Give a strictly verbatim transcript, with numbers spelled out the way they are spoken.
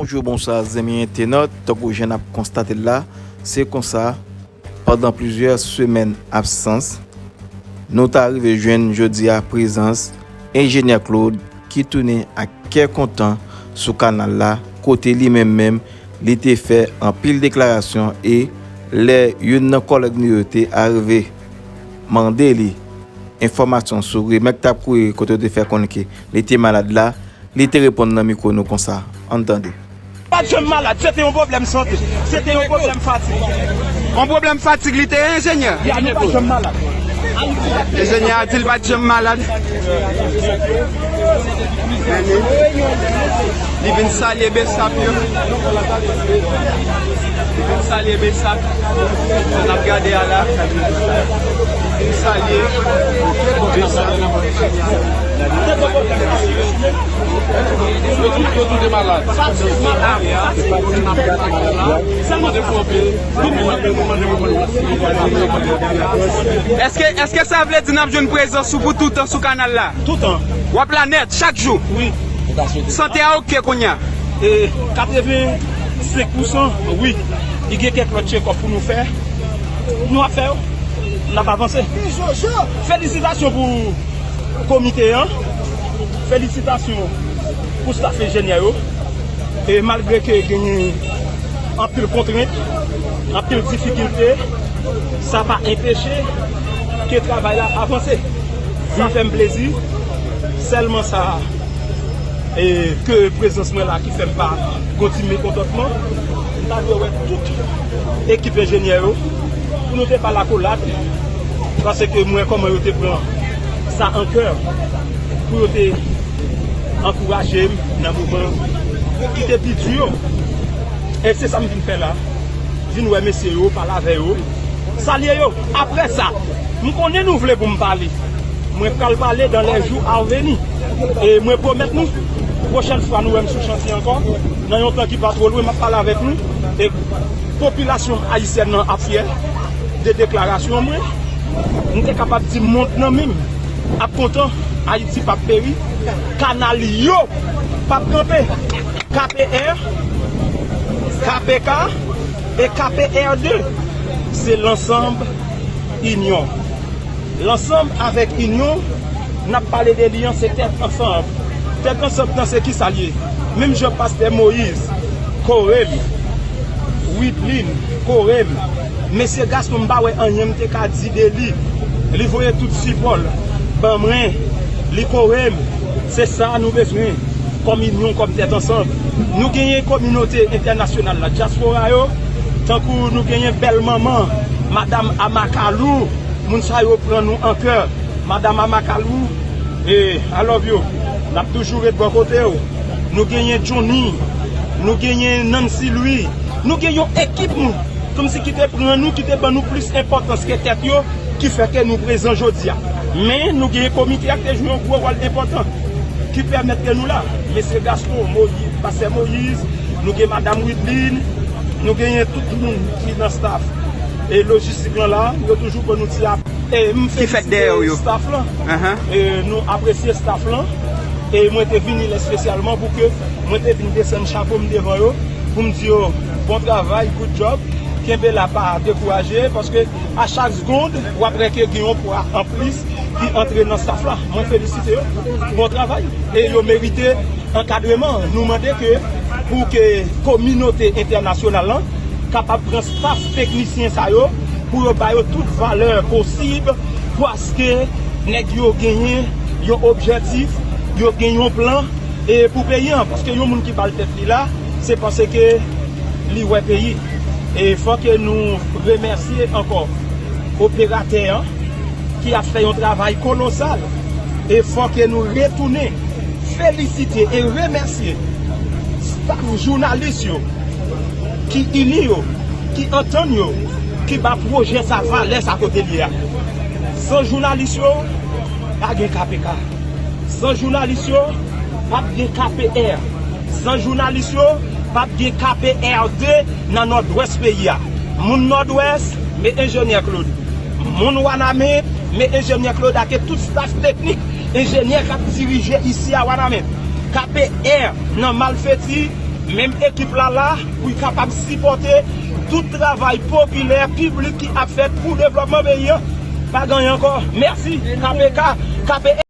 Bonjou, bonswa, zanmi entènot. Tankou jan n ap konstate l la, se konsa, pandan plizyè semèn absans, nou ta rive jwenn jodi a prezans Enjenyè Claude ki tounen ak kè kontan sou kanal la, kote li menm menm, li te fè anpil deklarasyon e lè youn nan kòlèg nou yo te arive mande li enfòmasyon sou rimè k t ap kouri kote yo te fè konnen ke li te malad la, li te reponn nan mikwo nou konsa. Ann tande. Pa t janm malad, se te yon pwoblèm sante, se te yon pwoblèm fatig. Yon pwoblèm fatig li te ye, enjenyè? Ya, nou pa t janm malad. Enjenyè a di l pa t janm malad. Men li, li vin salye Besap yo. Li vin salye Besap. Sa n ap gade a la. Li vin salye Besap. Yo tout, yo tout te malad. Èske, èske sa vle di n ap jwenn prezans ou pou toutan sou kanal la? Toutan. W ap la nèt, chak jou? Wi. Sante a oke kounye a? E, katrevensenk pousan, wi. Li gen kèk lòt tchekòp pou nou fè. Nou ap fè yo. N ap avanse. Felisitasyon pou komite an. Felisitasyon pou staf enjenyè yo. E malgre ke genyen anpil kontrent, anpil difikilte, sa pa enpeche ke travay la avanse. Sa fè m plezi. Sèlman sa, e, ke prezans mwen la ki fè m pa gon ti mekontantman. M ta dwe wè tout ekip enjenyè yo pou nou te ba l akolad, paske m wè kòman yo te pran sa an kè pou yo te ankouraje m nan moman ki te pi di yo. E se sa m vin fè la. Vin wè mesye yo, pale avè yo, salye yo. Apre sa, m konnen nou vle pou m pale. Mwen pral pale dans les jours à venir. E mwen pwomèt nou, pwochèn fwa nou wè m sou chantye ankò, nan yon tan ki pa twò lwen, m ap pale avèk nou. E popilasyon ayisyèn nan ap fyè de deklarasyon mwen. M te kapab di mond nan menm ap kontan, Ayiti p ap peri, kanal yo p ap kanpe. K P R, K P K e K P R de, se lansanm inyon. Lansanm avèk inyon, n ap pale de li an, se tèt ansanm. Tèt ansanm nan se kisa l ye? Menm jan pastè Moyiz kore m, Widlin kore m, mesye Gaston, m pa wè anyen m te ka di de li. Li voye tout sipò l ban mwen, li kore m. Se sa nou bezwen kòm inyon, kòm tèt ansanm. Nou genyen kominote entènasyonal la, dyaspora yo, tankou nou genyen bèl manman, madam Amakalou, moun sa yo pran nou an kè. Madam Amakalou, e, I love you. N ap toujou ret bò kote w. Nou genyen Johnny, nou genyen Nancy Louis, nou gen yon ekip nou, kòmsi ki te pran nou, ki te ban nou plis enpòtans ke tèt yo, ki fè ke nou prezan jodi a. Men nou gen komite a ki te jwe yon gwo wòl enpòtan ki pèmèt ke nou la. Mesye Gaston, Moyiz, pastè Moyiz, nou gen madam Widlin, nou genyen tout moun ki nan staff e lojistik lan la, yo toujou ban nou ti ap. E m felisite staff lan. E nou apresye staff lan. E mwen te vini la espesyalman pou ke mwen te vin desann chapo m devan yo, pou m di yo bon travay, good job. Kenbe la, pa dekouraje, paske a chak segonn, w ap wè ke gen yon pwa anplis ki antre nan staff la. Mwen felisite yo. Bon travay. E yo merite ankadreman. Nou mande ke pou ke kominote entènasyonal lan kapab pran staff teknisyen sa yo, pou yo ba yo tout valè posib, paske nèg yo genyen yon objektif, yo gen yon plan, e pou peyi an, paske yon moun ki ba l tèt li la, se paske li wè peyi. E fò ke nou remèsye ankò operatè an ki ap fè yon travay kolosal. E fò ke nou retounen felisite e remèsye staff jounalis yo ki ini yo, ki antann yo, ki ba pwojè sa valè sa kote l ye a. San jounalis yo, pa gen K P K. San jounalis yo, p ap gen K P R. San jounalis yo, p ap gen K P R de nan Nòdwès peyi a. Moun Nòdwès, men enjenyè Claude. Moun Wanament, men enjenyè Claude ak tout staff teknik, enjenyè k ap dirije isi a Wanament. K P R nan malfeti, Menm ekip la la pou l kapab sipòte tout travay popilè, piblik ki ap fèt pou devlòpman peyi an. Pa gen anyen ankò. Mèsi. K P K, K P K.